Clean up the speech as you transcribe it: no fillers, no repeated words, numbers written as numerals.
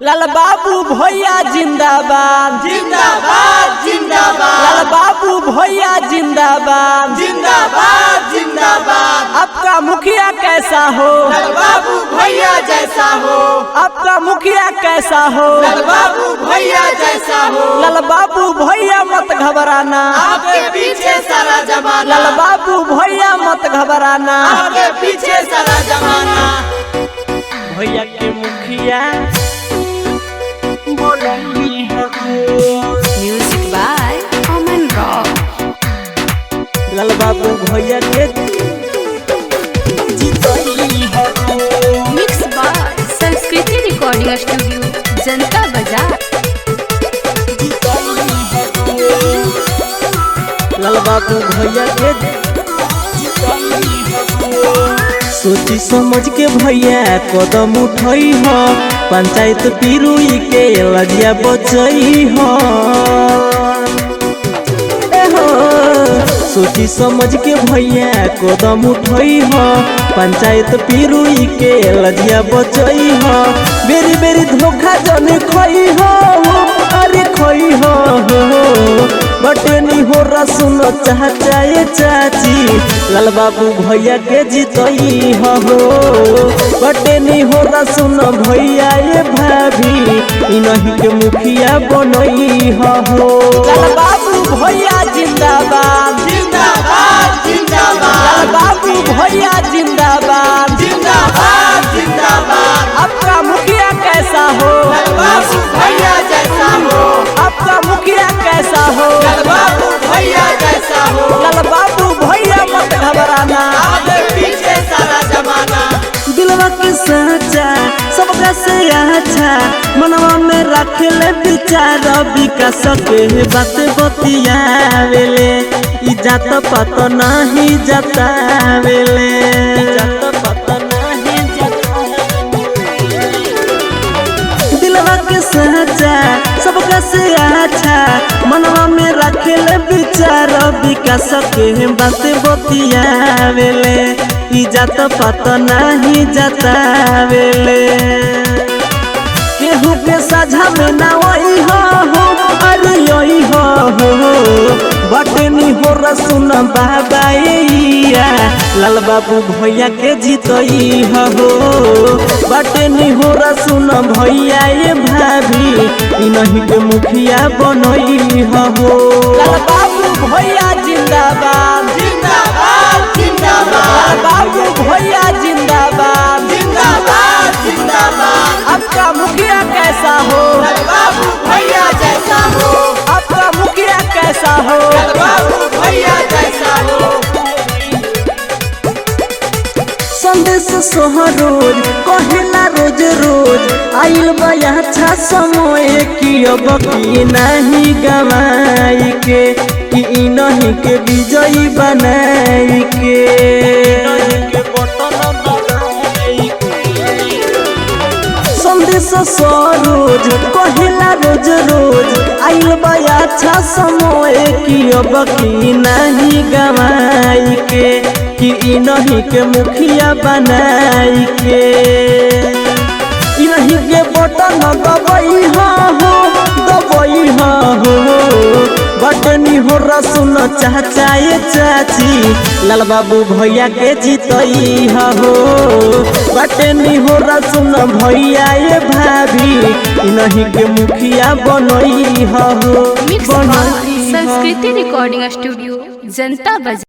लाल बाबू भैया जिंदाबाद जिंदाबाद जिंदाबाद। लाल बाबू भैया जिंदाबाद जिंदाबाद जिंदाबाद। आपका मुखिया कैसा हो? लाल बाबू भैया जैसा हो। आपका मुखिया कैसा हो? लाल बाबू भैया जैसा हो। लाल बाबू भैया मत घबराना, आपके पीछे सारा जमाना। लाल बाबू भैया मत घबराना, आपके पीछे सारा जमाना। भैया के मुखिया Music by Aman Rock. Lal Babu भैया के Mixed by Sanskriti Recording Studio, Janta Bazaar. Lal Babu भैया के सोची समझ के भैया कदम उठई हो, पंचायत पिरुई के लगिया बचई हो। ए हो, सोची समझ के भैया कदम उठई हो, पंचायत पिरुई के लजिया बचई हो। बेरी बेरी धोखा जन खई हो, अरे खई हो। बटनी हो रसुन चाचा ए चाची, लाल बाबू भैया के जीतई हो। बटनी हो रसुन भैया ए भाभी, इनही के मुखिया बनई हो। लाल बाबू भैया जिंदाबाद जिंदाबाद जिंदाबाद। लाल बाबू भैया जिंदाबाद जिंदाबाद जिंदाबाद। आपका मुखिया कैसा हो? लाल बाबू भैया जैसा हो। आपका मुखिया कैसा हो? लाल बाबू भैया जैसा हो। लाल बाबू भैया मत घबराना, आपके पीछे सारा जमाना। दिलवा के साचा सबका से अच्छा, मनवा में रख ले विचार विकास के बात बतियावेले। ई जात पात नहीं जतावेले, जात पात नहीं दिलवा के साचा सबका से अच्छा, मनवा में रख ले विचार विकास के बात बतियावेले। ई जात पात नहीं जतावेले, केहू के साझा में ना वही हो, अरे यही हो। बटनी हो रसुन बाबा एया, लाल बाबू भैया के जीतई हो। बटनी हो रसुन भैया ए भाभी, इनही के मुखिया बनई हो। लाल बाबू भैया जिंदाबाद जिंदाबाद जिंदाबाद। लाल बाबू भैया जिंदाबाद जिंदाबाद जिंदाबाद। आपका मुखिया कैसा हो? लाल बाबू भैया जैसा हो। आपका मुखिया कैसा हो? लाल बाबू भैया जैसा हो। संदेश सोहरोज कहेला रोज रोज, आइल बा अच्छा समय की अब की नहीं गवाई के, कि इनही के विजयी बनाई के। संदेश सरोज कहेला रोज रोज, आइल बा अच्छा समय की अब की नहीं गवाई के, कि इनही के मुखिया बनाई के। इनही के बटन दबई हो, दबई हो। बटनी हो रसुन चाचा ए चाची, लाल बाबू भैया के जीतई हो। बटनी हो रसुन भैया ए भाभी, इनही के मुखिया बनई हो। Mixed by Sanskriti Recording Studio, Janta Bazaar.